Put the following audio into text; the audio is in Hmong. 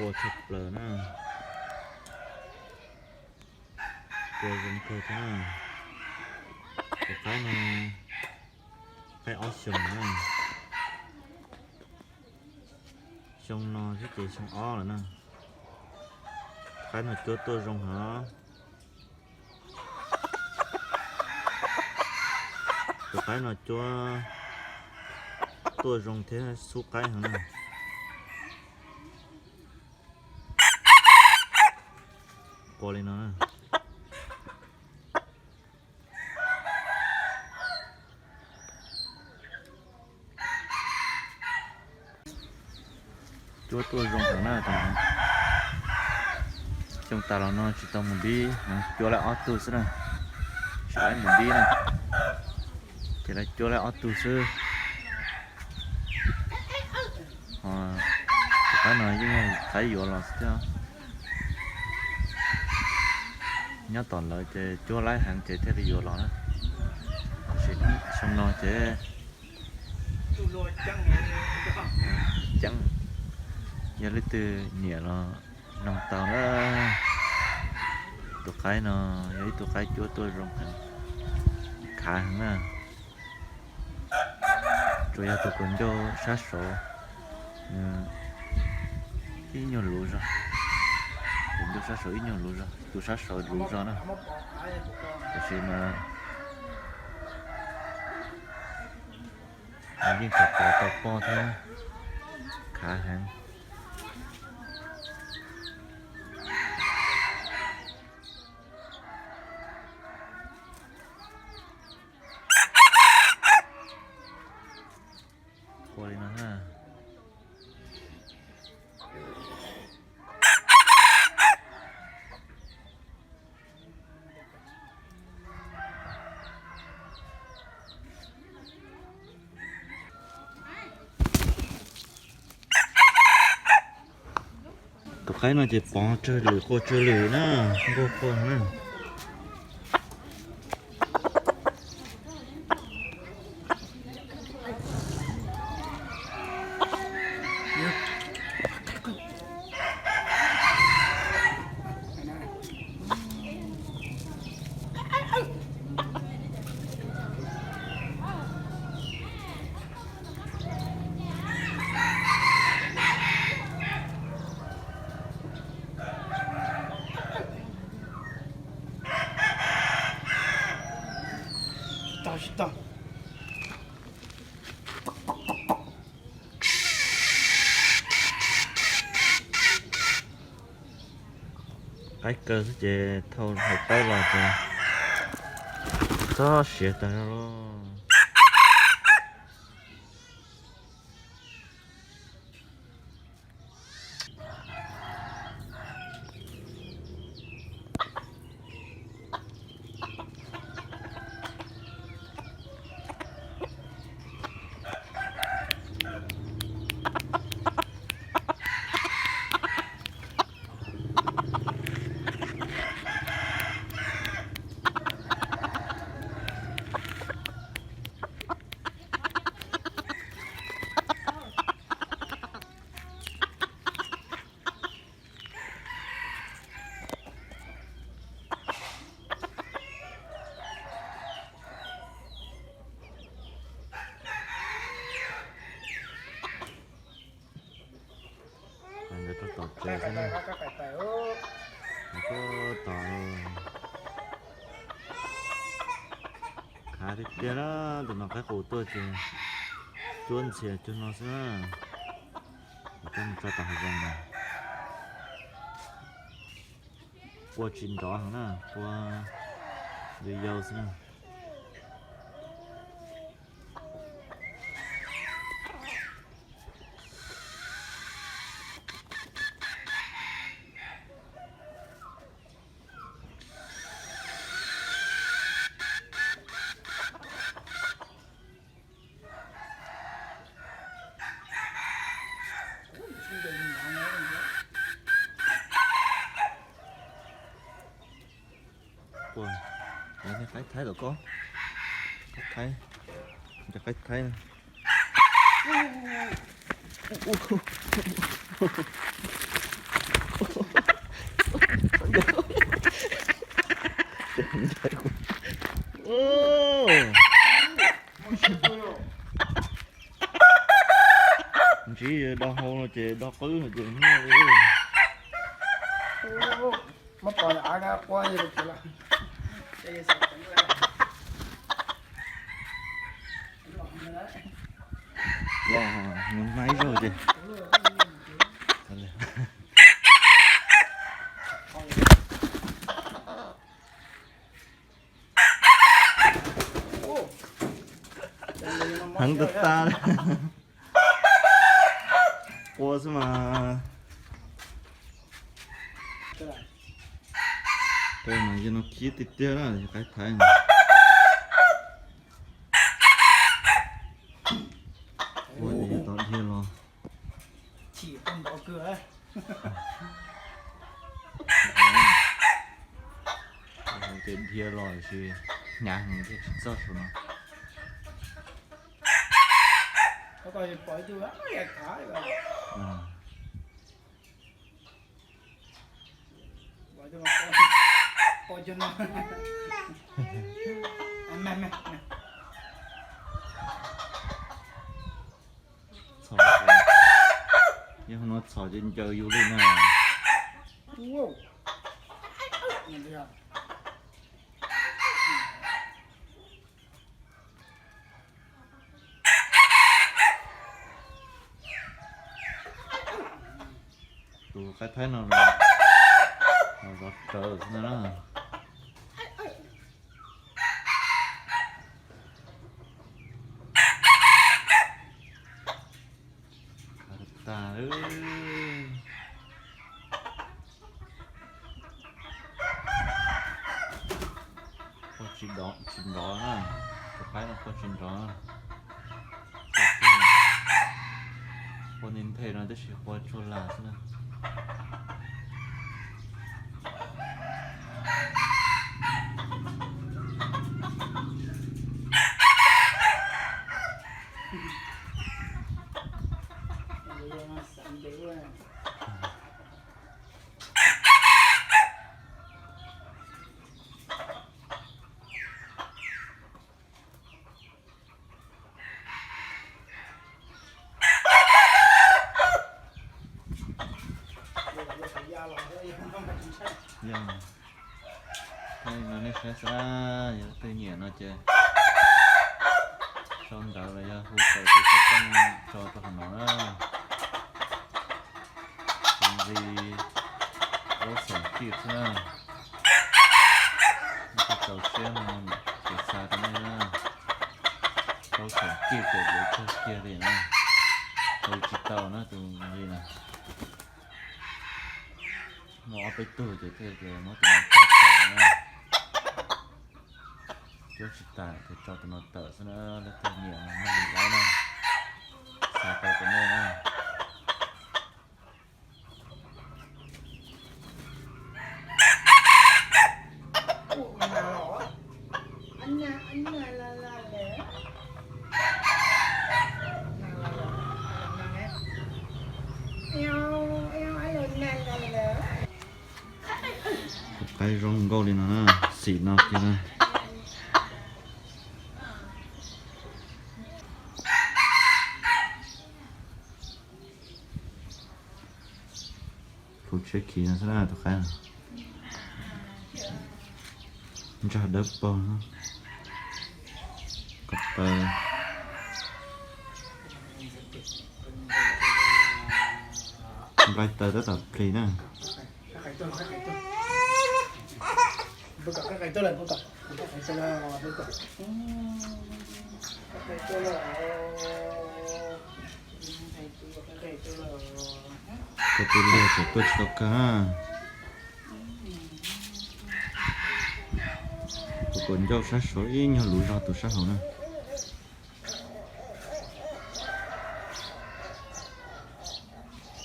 Qua tshaj plaws na. Qua zoo kawg thiab na. Tus qaib no qaib ob xyoos na. Xyoo no xwb ces xyoo ob lawm na. Qaib no cuab tuaj zoo heev. Tus qaib no cuab tuaj zoo thiab xub qaib heev na. Qua li no na. Cuab tuaj zoo heev na tus no. Xyoo tas los no tsis tau mus dib, cuab lawm ob tug xwb na. Tsis lawv mus dib na, ces lawv cuab lawm ob tug xwb. Tus qaib no yeej yog qaib yuav los xwb thiab. Nyob tom lawv ces cuab laib heev ces thiaj li yuav los na. Tiam sis xyoo no ces ceeb, yog leej twg nyiam los noog tau na. Tus qaib no yog ib tug qaib cuab tuaj zoo heev, khav heev na. Tsuas yog tus kaum ncauj sab saud ib nyuag luv zog, kaum ncauj sab saud ib nyuag luv zog, tus sab saud luv zog na. Tiam sis mas yeej tau pov tau poj thiab, khav heev. Ua li no na. Tus qaib no ces pov tsawg lwm qua tsawg lwm na, nkuaj qua na. Qaib kaw xwb ces thauj hais tawb los ces txog siav tag zog lauj. Nkawd rau tom tsev xwb na. Nkawd rau tom. Khav tiag tiag na, tus no qaib qus tuaj ces cuab ntxhias cuag no xwb na. Coj mus tso tom hav zoov na. Qua tsis nrov heev na, qua yau yau xwb na. Ua, qaib thaib tom koj, qaib thaib, cov qaib thaib. Ntsib do hau no ces do qwb no ces nyiaj li. Los nws maib zaug ces heev tag tag. Qua xwb mas. Tej no yog no khib tiag tiag na, yog qaib Thaib no. Qua ces yog tau dhia los. Ces dhia los tiam sis hnyav heev thiaj tsis txog saum no. Txhom, yog no txhom ces ncaws yus li na. Tus qaib Thaib no los zov rawv xwb na. Tas, qua tsis nrov na, tus qaib no qua tsis nrov. Qua nthe nthe no tab sis qua tsuag las xwb na. Yog no nej saib xwb, yog leej twg nyiam no ces sau ntawv los yog hu tawm tus xov tooj tso rau hauv no na. Tus nqi plaub xees kij xwb na. Tus txaus siab no ces xa rau nej na. Plaub xees kij ces yuav kawg kiag li na. Hu tsis tau na tus nqi na. Muaj ob peb tug ces thiaj tias muab tus no tso tawm na. Cuab tsis tas ces tso tus no tawm xwb na, leej twg nyiam no nug lawm na, xa tau rau nej na. Tus qaib zoo nkauj li no na, xim no kiag na. Kuv tsheb khiv no xwb na tus qaib no. Ntsag dawb paug no. Ko taw. Nqaij taw tab tom plig na. Koj tus liag ces tuaj tsis tau kawg na. Tus kaum ncauj sab saud ib nyuag luv zog tus sab hauv na.